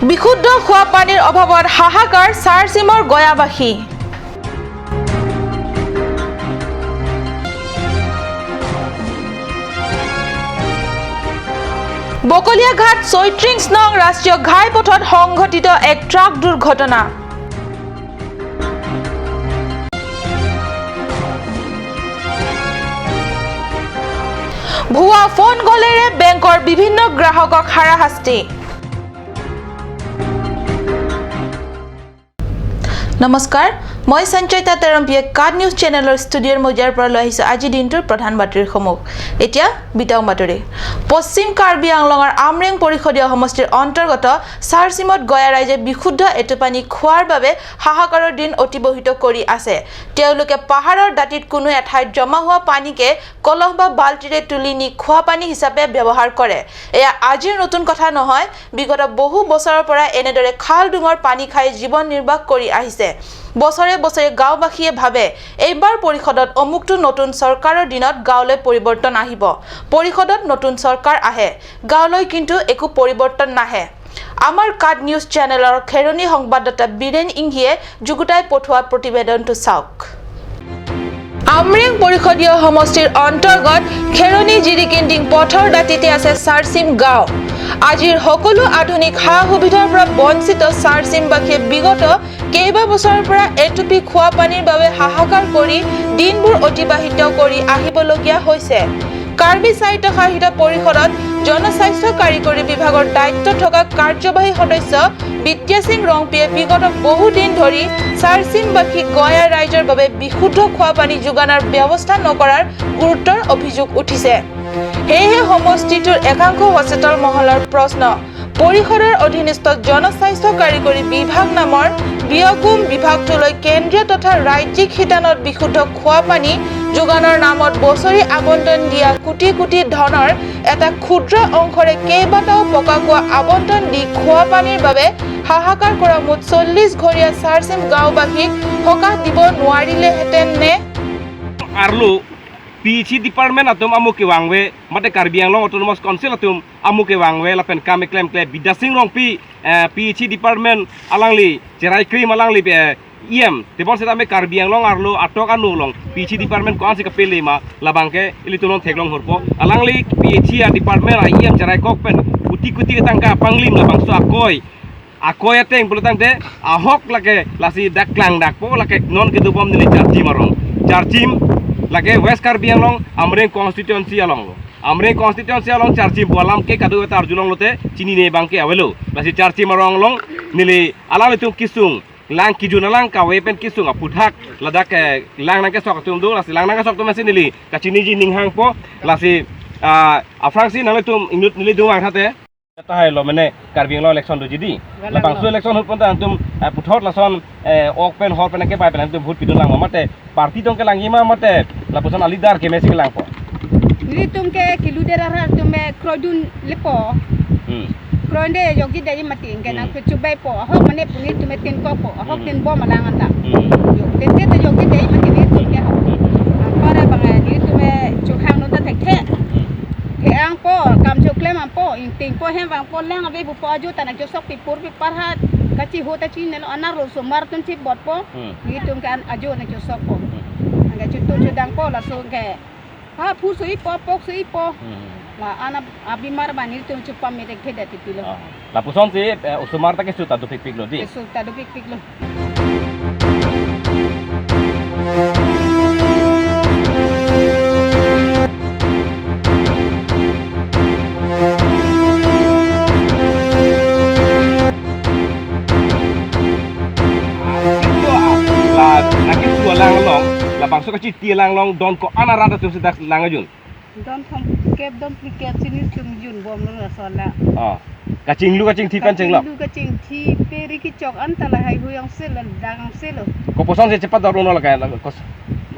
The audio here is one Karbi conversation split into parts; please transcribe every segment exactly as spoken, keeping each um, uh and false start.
বিশুদ্ধ খোৱা পানীৰ অভাৱত হাহাকাৰ চাৰচিমৰ গয়াবাসী। বকলীয়াঘাট ছয়ত্ৰিশ নং ৰাষ্ট্ৰীয় ঘাইপথত সংঘটিত এক ট্ৰাক দুৰ্ঘটনা। ভুৱা ফোন কলেৰে বেংকৰ বিভিন্ন গ্ৰাহকক হাৰাশাস্তি। নমস্কাৰ, মই সঞ্চয়িতা তেৰম্পিয়ে কাট নিউজ চেনেলৰ ষ্টুডিঅ'ৰ মজিয়াৰ পৰা লৈ আহিছো আজি দিনটোৰ প্ৰধান বাতৰিসমূহ। এতিয়া বিতং বাতৰি। পশ্চিম কাৰ্বি আংলঙৰ আমৰেং পৰিষদীয় সমষ্টিৰ অন্তৰ্গত চাৰচিমত গয়া ৰাইজে বিশুদ্ধ এটো পানী খোৱাৰ বাবে হাহাকাৰৰ দিন অতিবাহিত কৰি আছে। তেওঁলোকে পাহাৰৰ দাঁতিত কোনো এঠাইত জমা হোৱা পানীকে কলহ বা বাল্টিৰে তুলি নি খোৱা পানী হিচাপে ব্যৱহাৰ কৰে। এয়া আজিৰ নতুন কথা নহয়। বিগত বহু বছৰৰ পৰা এনেদৰে খাল ডুঙৰ পানী খাই জীৱন নিৰ্বাহ কৰি আহিছে। বছৰে বছৰে গাঁওবাসীয়ে ভাবে, এইবাৰ পৰিষদত অমুকটো নতুন চৰকাৰৰ দিনত গাঁৱলৈ পৰিৱৰ্তন আহিব। পৰিষদত নতুন চৰকাৰ আহে, গাঁৱলৈ কিন্তু একো পৰিৱৰ্তন নাহে। আমাৰ কাট নিউজ চেনেলৰ খেৰণি সংবাদদাতা বীৰেণ ইংহীয়ে যুগুতাই পঠোৱা প্ৰতিবেদনটো চাওক। আমৰেং পৰিষদীয় সমষ্টিৰ অন্তৰ্গত খেৰণি জিৰিকিন্দিং পথৰ দাঁতিতে আছে চাৰচিম গাঁও। আজিৰ সকলো আধুনিক সা সুবিধাৰ পৰা বঞ্চিত চাৰচিমবাসীয়ে বিগত কেইবা বছৰৰ পৰা এটুপি খোৱা পানীৰ বাবে হাহাকাৰ কৰি দিনবোৰ অতিবাহিত কৰি আহিবলগীয়া হৈছে। কাৰ্বি স্বায়ত্তশাসিত পৰিষদত জনস্বাস্থ্য কাৰিকৰী বিভাগৰ দায়িত্বত থকা কাৰ্যবাহী সদস্য বিদ্যা সিং ৰংপিয়ে বিগত বহুদিন ধৰি চাৰচিমবাসী গয়া ৰাইজৰ বাবে বিশুদ্ধ খোৱা পানী যোগানৰ ব্যৱস্থা নকৰাৰ গুৰুতৰ অভিযোগ উঠিছে। সেয়েহে সমষ্টিটোৰ একাংশ সচেতন মহলৰ প্ৰশ্ন, পৰিষদৰ অধীনস্থ জনস্বাস্থ্য কাৰিকৰী বিভাগ নামৰ ব্যয়বহুল বিভাগটোলৈ কেন্দ্ৰীয় তথা ৰাজ্যিক শিতানত বিশুদ্ধ খোৱা পানী যোগানৰ নামত বছৰি আবণ্টন দিয়া কোটি কোটি ধনৰ এটা ক্ষুদ্ৰ অংশৰে কেইবাটাও পকা কুঁৱা আবণ্টন দি খোৱা পানীৰ বাবে হাহাকাৰ কৰা মুঠ চল্লিশ ঘৰীয়া চাৰচিম গাঁওবাসীক সকাহ দিব নোৱাৰিলেহেঁতেন নে? Arlo P H E department atum amu kevangve, mate Karbi Anglong Autonomous Council atum amu kevangve lapen kam klemkle Bidya Sing Rongpi, eh, P H E department alangli cherai krim alangli, eh, E M, tebon setame Karbi Anglong arlo atok anu along P H E department ko-ansi kapele ma labangke ilitum non theklong horpo. Alangli P H E a department a E M cherai kok pen kuti kuti ketangka panglim labangso akoi. Akoi ateng pulotangte ahok lake lasi dak klangdakpo, lake non kedobom neli Charchim arong. Charchim lake West Karbi Anglong Amreng constituency along. Amreng constituency along Charchim pu alam ke kado-eta arjulonglote chinine abangke avelo. Lasi Charchim arong along neli alanglitum kesung, lang kejun alang kave pen kesung aphuthak ladak, eh, lang nangkesok atum do, lasi lang nangkesok atum si neli kachiniji ninghangpo, lasi, ah, aphrangsi nanglitum inut neli dungvang thate. Tahai lo mene Karbi Anglong election doji dei. Galang labangso lo. Election ahut pon ta nangtum, eh, puthot lason, eh, ok pen hor pen kepai pen nangtum vote pidun lang ma mate party tong kelangji ma mate lapuson a-leader kemesi kelangpo. Nelitum ke ke-leader arat atum ke kroidun lepo. Hmm. Kroide jokji dei mati ke nang Hmm. kechubaipo. Ahok mane pu nelitum ke tin kokpo. Ahok Hmm. tin bom alang anta. Hmm. Jok tinte te jokji dei mati nelitum ke. Hmm. Angkor abang nelitum ke chuhang nonta thekthe. Hmm. Thekangpo, kam choklem ampo, ingtingpo, hem vangpo, lang ave bupo ajo ta nangchosok pipur pipar ha, kachiho ta chinine lo, anak lo osomar atum chibotpo, Hmm. nelitum ke an ajo nangchosokpo. Hmm. Angke chutu chudangpo, laso ke, ha, phu suipo, pok suipo. Hmm. La an ab-, abimar abang nelitum chupamedek theda titilo. Ah. Lapusonsi, eh, osomar ta keso ta dopikpiklo dei. Keso ta dopikpiklo. La nangkeso alang along, labangso kachiti alang along, don ko-an arat atum si dak lang ajun. Don thomkep, don phlikep si nelitum junbomlo laso alang. Ah. Kachinglu kachingthi pen chenglok. Kachinglu kachingthi peri kechok anta lahai hui angselo, dang angselo. Koposonsi chepador uno lake la kos.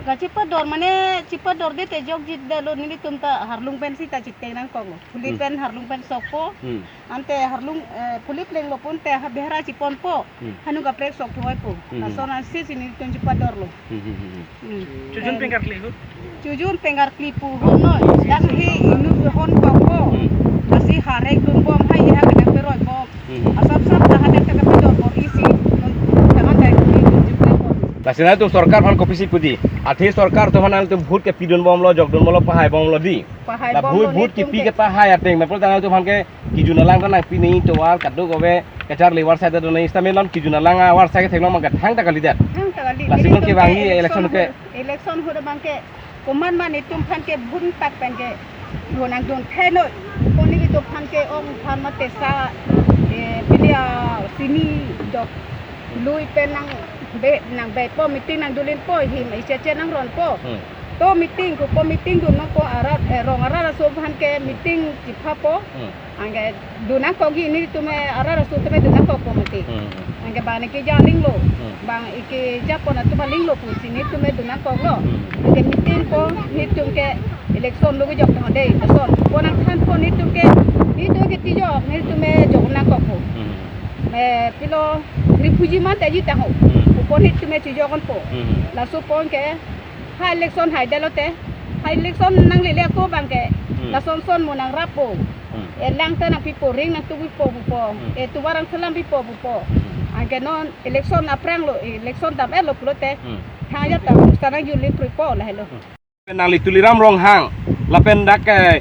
Kachepador mane chepadorde te jokji detlo, nelitum ta harlung pensi ta chiteng nangkoklo. Phuli Hmm. pen harlung pen sokpo. Hmm. Ante harlung, eh, phuli plenglo pon te ha behera chiponpo. Hmm. Hanu kaprek sok thuvoipo. Hmm. Lason ansi si nelitum chepadorlo. Hmm, hmm, hmm, hmm. Hmm. Chojun pen karkli ho? Chojun pen karkli pu ho noi. Dak he inut hon kokpo. Hmm. Lasi harek dunbom, hai ha kedang peroi bom. Hmm. Asap sap ta Ada kata pajok ko isi, non, teman dari kami tunjuk report. Lasi nanglitum sorkar aphan kopisi pu di. Athe sorkar atum aphan nanglitum vote kepidun bomlo, jokdun bomlo, pahai bomlo di. Pahai la bomlo, vote, vote netum kipi ke kepahai ateng, mepol tanggal atum aphan ke kijun alang kan nangpi ni tovar kadokave kacharli avarsai ta do nai, sitame non kijun alang avarsai ke theklong abang ke thangta kalidet. Thangta kali. Lasi non kevangi election ke, election ahut abang ke komat ma netum aphan ke vote tak pen ke, vote nangdun thai noi. Pon netum aphan ke ong aphan mate sa, eh, pili a sini dok lui pen nangbe, nangbepo, meeting nangdunlinpo, him icheche nangronpo. Hmm. To meeting ko, ko meeting dun nangpo arat, eh, rong arat aso aphan ke meeting chiphapo. Hmm. Anke dun nangkok ji, netum arat aso atum dun nangkokpo mati. Hmm. Anke bang ne keja linglo. Hmm. Bang ike japon atum linglo pusi netum dun nangkoklo. Hmm. Anke meeting po, netum ke election lo kejok tong dei, lason. Ko nangthanpo netum ke, netum ke tijok, netum jok nangkokpo. Hmm. Eh, pilo, refugee man ta ji tangho. Hmm. Ko netum tijok anpo. Hmm. Laso pon ke, ha election haidetlo te. Ha election nanglele ako abang ke. Hmm. Lason son mo nangrapo. Hmm. Eh, lang ta nangpipo, ring nangtubipo pupo. Hmm. Eh, tovar rang selam pipo pupo. Hmm. Anke non election aphranglo, election dam-etlo pulote. Hmm. Thang ajat ta, sana juli pripo lahelo. Hmm. Nangli Tuliram Ronghang, lapen dak, eh,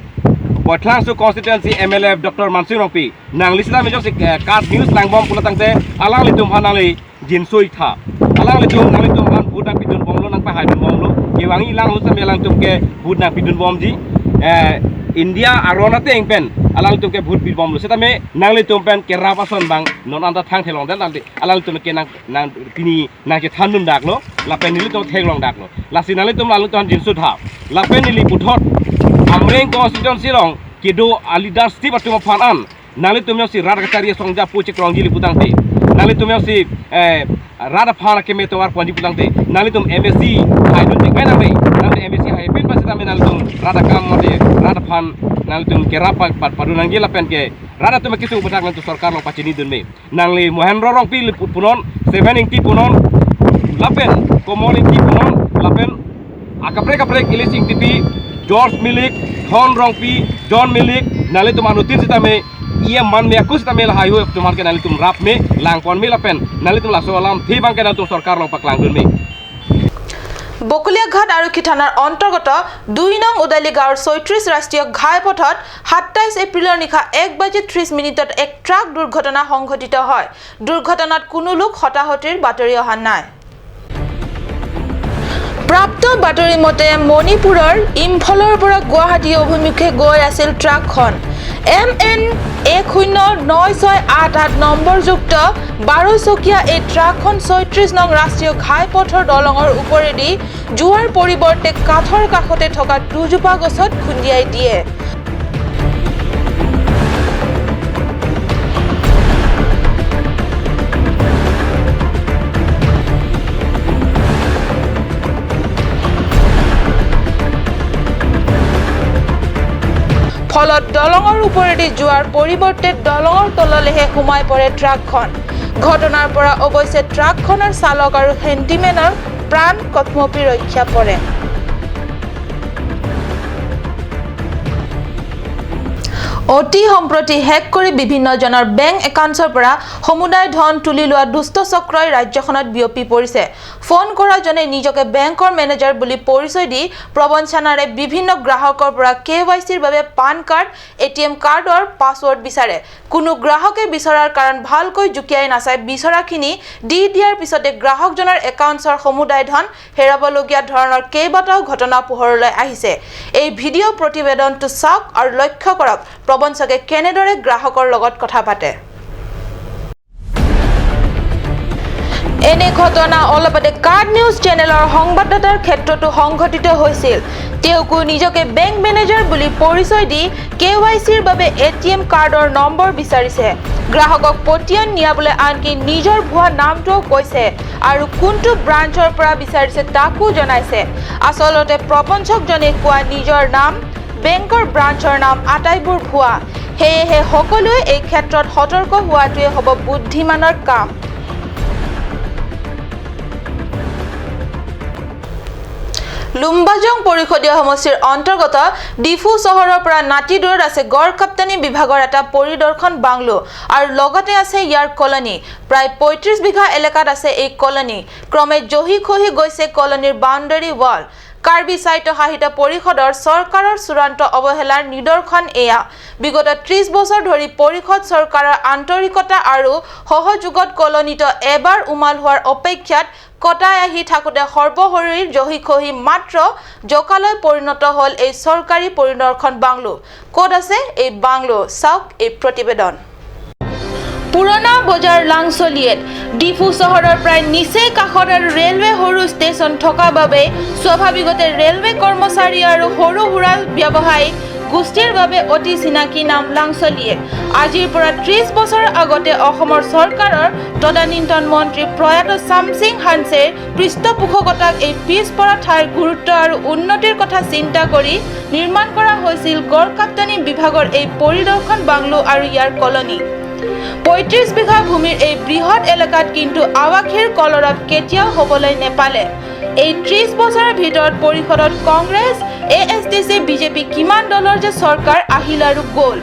Boitlangso constituency M L A Doctor Mansing Rongpi. Nangli sita mejok si, eh, KAT News langbom pulo tangte, alanglitum aphan nangli jinso-ik tha. Alanglitum, nanglitum aphan vote nangpidun bomlo, nangpahaidun bomlo. Kevangi lang lo sitame alangtum ke vote nangpidun bomji. Eh, India aron ateng pen, alangtum ke vote pi bomlo. Sitame nanglitum pen kerap ason abang, non anta thang thelong dan nanti. Alangtum ke nang, nang pini nangchethandun daklo, lapen nelitum theklong daklo. Lasi nanglitum alangtum aphan jinso tha. Lapen neli puthot Amreng constituency along kedo a-leadership atum aphan an, nanglitum jongsi rat kachari asong japo chekrongji li putangte, nanglitum jongsi, eh, rat aphan akeme tovar ponji putangte, nanglitum M A C haidun tik pen ame, nanglitum M A C haipin pasi tame nanglitum rat akam mate rat aphan nanglitum kerap pa-, pa-, padun nangji lapen ke rat atum kesung pathak nanglitum sorkar along pachinidun me. Nangli Mohendro Rongpi li pu-, punon, Seven Engti punon, lapen Komol Engti punon, lapen akaprek kaprek Ilis Engtipi, George Milik, Thon Rongpi, John Milik, nanglitum anuttin sitame, E M man me aku sitame lahai ho, atum aphan ke nanglitum rap me, langpon me lapen, nanglitum laso alamthe abang ke nanglitum sorkar along paklangdun me. বকুলীয়াঘাট আৰক্ষী থানাৰ অন্তৰ্গত দুই নং উদালি গাঁৱৰ ছয়ত্ৰিশ ৰাষ্ট্ৰীয় ঘাইপথত সাতাইছ এপ্ৰিলৰ নিশা এক বাজি ত্ৰিশ মিনিটত এক ট্ৰাক দুৰ্ঘটনা সংঘটিত হয়। দুৰ্ঘটনাত কোনো লোক হতাহতিৰ বাতৰি অহা নাই। প্ৰাপ্ত বাতৰি মতে মণিপুৰৰ ইম্ফলৰ পৰা গুৱাহাটী অভিমুখে গৈ আছিল ট্ৰাকখন। এম এন এক শূন্য ন ছয় আঠ আঠ নম্বৰযুক্ত বাৰ চকীয়া এই ট্ৰাকখন ছয়ত্ৰিশ নং ৰাষ্ট্ৰীয় ঘাইপথৰ দলঙৰ ওপৰেদি যোৱাৰ পৰিৱৰ্তে কাঠৰ কাষতে থকা দুজোপা গছত খুন্দিয়াই দিয়ে। ফলত দলঙৰ ওপৰেদি যোৱাৰ পৰিৱৰ্তে দলঙৰ তললৈহে সোমাই পৰে ট্ৰাকখন। ঘটনাৰ পৰা অৱশ্যে ট্ৰাকখনৰ চালক আৰু হেণ্ডিমেনৰ প্ৰাণ কটমপি ৰক্ষা পৰে। অতি সম্প্ৰতি হেক কৰি বিভিন্ন জনৰ বেংক একাউণ্টছৰ পৰা সমুদায় ধন তুলি লোৱা দুষ্ট চক্ৰই ৰাজ্যখনত বিয়পি পৰিছে। ফোন কৰা জনে নিজকে বেংকৰ মেনেজাৰ বুলি পৰিচয় দি প্ৰবঞ্চনাৰে বিভিন্ন গ্ৰাহকৰ পৰা কে ৱাই চিৰ বাবে পান কাৰ্ড, এ টি এম কাৰ্ডৰ পাছৱৰ্ড বিচাৰে। কোনো গ্ৰাহকে বিচৰাৰ কাৰণ ভালকৈ জুকিয়াই নাচাই বিচৰাখিনি দি দিয়াৰ পিছতে গ্ৰাহকজনৰ একাউণ্টছৰ সমুদায় ধন হেৰাবলগীয়া ধৰণৰ কেইবাটাও ঘটনা পোহৰলৈ আহিছে। এই ভিডিঅ' প্ৰতিবেদনটো চাওক আৰু লক্ষ্য কৰক প্ৰবঞ্চকে কেনেদৰে গ্ৰাহকৰ লগত কথা পাতে। এনে ঘটনা অলপতে কাট নিউজ চেনেলৰ সংবাদদাতাৰ ক্ষেত্ৰতো সংঘটিত হৈছিল। তেওঁকো নিজকে বেংক মেনেজাৰ বুলি পৰিচয় দি কে ৱাই চিৰ বাবে এ টি এম কাৰ্ডৰ নম্বৰ বিচাৰিছে। গ্ৰাহকক পতিয়ন নিয়াবলৈ আনকি নিজৰ ভুৱা নামটোও কৈছে আৰু কোনটো ব্ৰাঞ্চৰ পৰা বিচাৰিছে তাকো জনাইছে। আচলতে প্ৰবঞ্চকজনে কোৱা নিজৰ নাম বেংকৰ ব্ৰাঞ্চৰ নাম আটাইবোৰ ভুৱা। সেয়েহে সকলোৱে এই ক্ষেত্ৰত সতৰ্ক হোৱাটোৱে হ'ব বুদ্ধিমানৰ কাম। লুম্বাজং পৰিষদীয় সমষ্টিৰ অন্তৰ্গত ডিফু চহৰৰ পৰা নাতি দূৰত আছে গড়কাপ্তানি বিভাগৰ এটা পৰিদৰ্শন বাংলো আৰু লগতে আছে ইয়াৰ কলনী। প্ৰায় পঁয়ত্ৰিশ বিঘা এলেকাত আছে এই কলনী। ক্ৰমে জহি খহি গৈছে কলনীৰ বাউণ্ডেৰী ৱাল। কাৰ্বি স্বায়ত্তশাসিত পৰিষদৰ চৰকাৰৰ চূড়ান্ত অৱহেলাৰ নিদৰ্শন এয়া। বিগত ত্ৰিশ বছৰ ধৰি পৰিষদ চৰকাৰৰ আন্তৰিকতা আৰু সহযোগত কলনীত এবাৰ উমাল হোৱাৰ অপেক্ষাত কটাই আহি থাকোঁতে সৰ্বশৰীৰ জহি খহি মাত্ৰ জকালৈ পৰিণত হ'ল এই চৰকাৰী পৰিদৰ্শন বাংলো। ক'ত আছে এই বাংলো? চাওক এই প্ৰতিবেদন। পুৰণা বজাৰ লাংচলিয়েত। ডিফু চহৰৰ প্ৰায় নিচেই কাষত আৰু ৰেলৱে সৰু ষ্টেচন থকা বাবে স্বাভাৱিকতে ৰেলৱে কৰ্মচাৰী আৰু সৰু সুৰা ব্যৱসায়ী গোষ্ঠীৰ বাবে অতি চিনাকি নাম লাংচলিয়েত। আজিৰ পৰা ত্ৰিশ বছৰ আগতে অসমৰ চৰকাৰৰ তদানীন্তন মন্ত্ৰী প্ৰয়াত চামসিং হানছেৰ পৃষ্ঠপোষকতাত এই পিছপৰা ঠাইৰ গুৰুত্ব আৰু উন্নতিৰ কথা চিন্তা কৰি নিৰ্মাণ কৰা হৈছিল গড়কাপ্তানি বিভাগৰ এই পৰিদৰ্শন বাংলো আৰু ইয়াৰ কলনী। পঁয়ত্ৰিশ বিঘা ভূমিৰ এই বৃহৎ এলেকাত কিন্তু আৱাসীৰ কলৰৱ কেতিয়াও হ'বলৈ নেপালে। এই ত্ৰিশ বছৰৰ ভিতৰত পৰিষদত Congress, A S D C, B J P কিমান দলৰ যে চৰকাৰ আহিল আৰু গ'ল,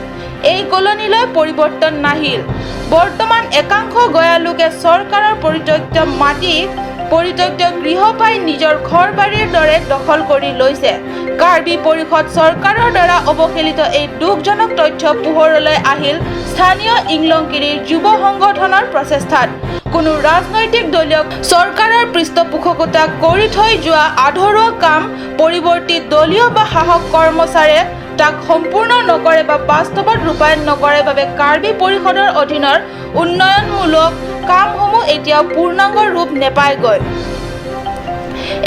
এই কলনীলৈ পৰিৱৰ্তন নাহিল। বৰ্তমান একাংশ গয়া লোকে চৰকাৰৰ পৰিত্যক্ত মাটি, পৰিত্যক্ত গৃহ পাই নিজৰ ঘৰ বাৰীৰ দৰে দখল কৰি লৈছে। কাৰ্বি পৰিষদ চৰকাৰৰ দ্বাৰা অৱহেলিত এই দুখজনক তথ্য পোহৰলৈ আহিল স্থানীয় ইংলংকিৰিৰ যুৱ সংগঠনৰ প্ৰচেষ্টাত। কোনো ৰাজনৈতিক দলীয় চৰকাৰৰ পৃষ্ঠপোষকতা কৰি থৈ যোৱা আধৰুৱা কাম পৰিৱৰ্তিত দলীয় বা শাসক কৰ্মচাৰীয়ে তাক সম্পূৰ্ণ নকৰে বা বাস্তৱত ৰূপায়ণ নকৰে বাবে কাৰ্বি পৰিষদৰ অধীনৰ উন্নয়নমূলক কামসমূহ এতিয়াও পূৰ্ণাংগ ৰূপ নেপায়গৈ।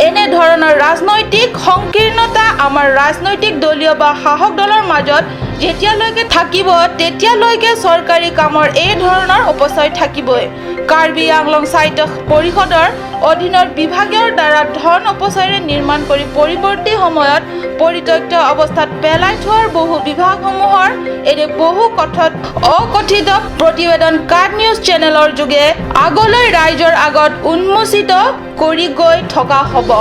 এনেধৰণৰ ৰাজনৈতিক সংকীৰ্ণতা আমাৰ ৰাজনৈতিক দলীয় বা শাসক দলৰ মাজত যেতিয়ালৈকে থাকিব, তেতিয়ালৈকে চৰকাৰী কামৰ এই ধৰণৰ অপচয় থাকিবই। কাৰ্বি আংলং স্বায়ত্ত পৰিষদৰ অধীনৰ বিভাগৰ দ্বাৰা ধন অপচয়ৰে নিৰ্মাণ কৰি পৰিৱৰ্তী সময়ত পৰিত্যক্ত অৱস্থাত পেলাই থোৱাৰ বহু বিভাগসমূহৰ এনে বহু কথ-, অকথিত প্ৰতিবেদন কাট নিউজ চেনেলৰ যোগে আগলৈ ৰাইজৰ আগত উন্মোচিত কৰি গৈ থকা হ'ব।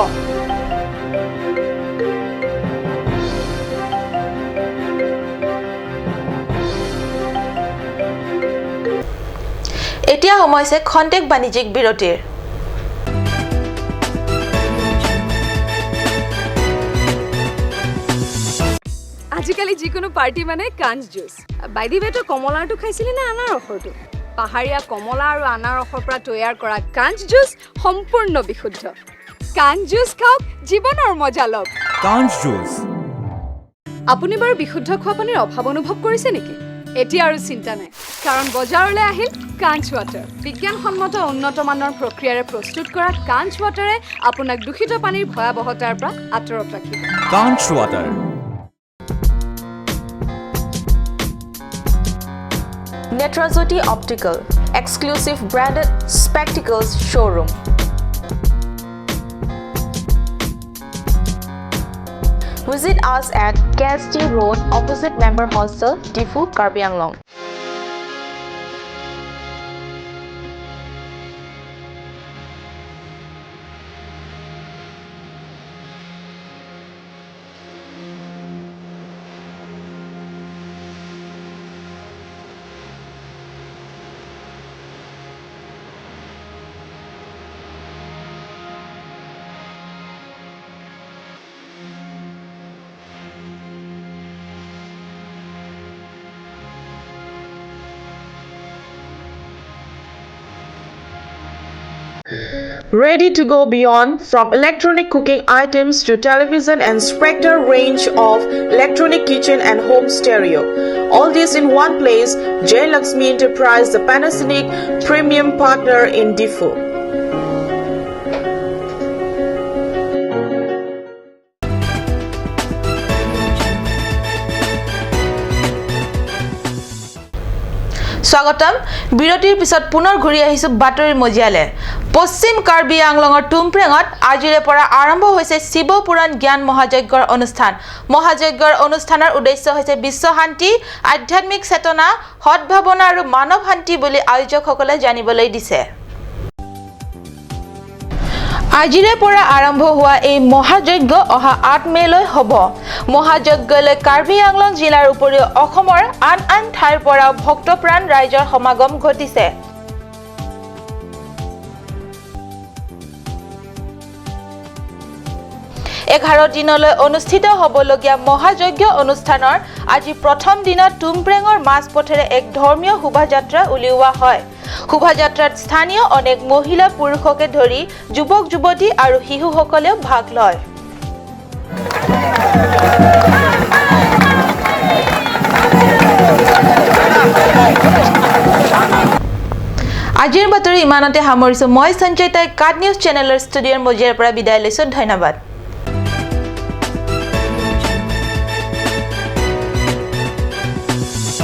এতিয়া সময় হৈছে খন্তেক বাণিজ্যিক বিৰতিৰ। আজিকালি যিকোনো পাৰ্টি মানে কাঞ্চ জুচ। By the way, তই কমলাৰটো খাইছিলি নে আনাৰসৰটো? পাহাৰীয়া কমলা আৰু আনাৰসৰ পৰা তৈয়াৰ কৰা কাঞ্চ জুচ সম্পূৰ্ণ বিশুদ্ধ। কাঞ্চ জুচ খাওক, জীৱনৰ মজা লওক। কাঞ্চ জুচ। আপুনি বাৰু বিশুদ্ধ খোৱা পানীৰ অভাৱ অনুভৱ কৰিছে নেকি? এতিয়া আৰু চিন্তা নাই, কাৰণ বজাৰলৈ আহিল কাঞ্চ ৱাটাৰ। বিজ্ঞানসন্মত উন্নত মানৰ প্ৰক্ৰিয়াৰে প্ৰস্তুত কৰা কাঞ্চ ৱাটাৰে আপোনাক দূষিত পানীৰ ভয়াৱহতাৰ পৰা আঁতৰত ৰাখিব। কাঞ্চ water. Netrajyoti Optical, exclusive branded spectacles showroom. Visit us at K S T Road, opposite Member Hostel, Diphu, Karbi Anglong. Ready to go beyond, from electronic cooking items to television and Spectre range of electronic kitchen and home stereo. All this in one place, Jay Lakshmi Enterprise, the Panasonic premium partner in Diphu. স্বাগতম। বিৰতিৰ পিছত পুনৰ ঘূৰি আহিছো বাতৰিৰ মজিয়ালে। পশ্চিম কাৰ্বি আংলঙৰ টুমপ্ৰেঙত আজিৰে পৰা আৰম্ভ হৈছে শিৱ পুৰাণ জ্ঞান মহাযজ্ঞৰ অনুষ্ঠান। মহাযজ্ঞৰ অনুষ্ঠানৰ উদ্দেশ্য হৈছে বিশ্ব শান্তি, আধ্যাত্মিক চেতনা, সদ্ভাৱনা আৰু মানৱ শান্তি বুলি আয়োজকসকলে জানিবলৈ দিছে। আজিৰে পৰা আৰম্ভ হোৱা এই মহাযজ্ঞ অহা আঠ মে'লৈ হ'ব। মহাযজ্ঞলৈ কাৰ্বি আংলং জিলাৰ উপৰিও অসমৰ আন আন ঠাইৰ পৰা ভক্তপ্ৰাণ ৰাইজৰ সমাগম ঘটিছে। এঘাৰ দিনলৈ অনুষ্ঠিত হ'বলগীয়া মহাযজ্ঞ অনুষ্ঠানৰ আজি প্ৰথম দিনা টুমপ্ৰেঙৰ মাজপথেৰে এক ধৰ্মীয় শোভাযাত্ৰা উলিওৱা হয়। শোভাযাত্ৰাত স্থানীয় অনেক মহিলা পুৰুষকে ধৰি যুৱক যুৱতী আৰু শিশুসকলেও ভাগ লয়। আজিৰ বাতৰি ইমানতে সামৰিছো। মই সঞ্চয়তাই কাট নিউজ চেনেলৰ ষ্টুডিঅ'ৰ মজিয়াৰ পৰা বিদায় লৈছো। ধন্যবাদ।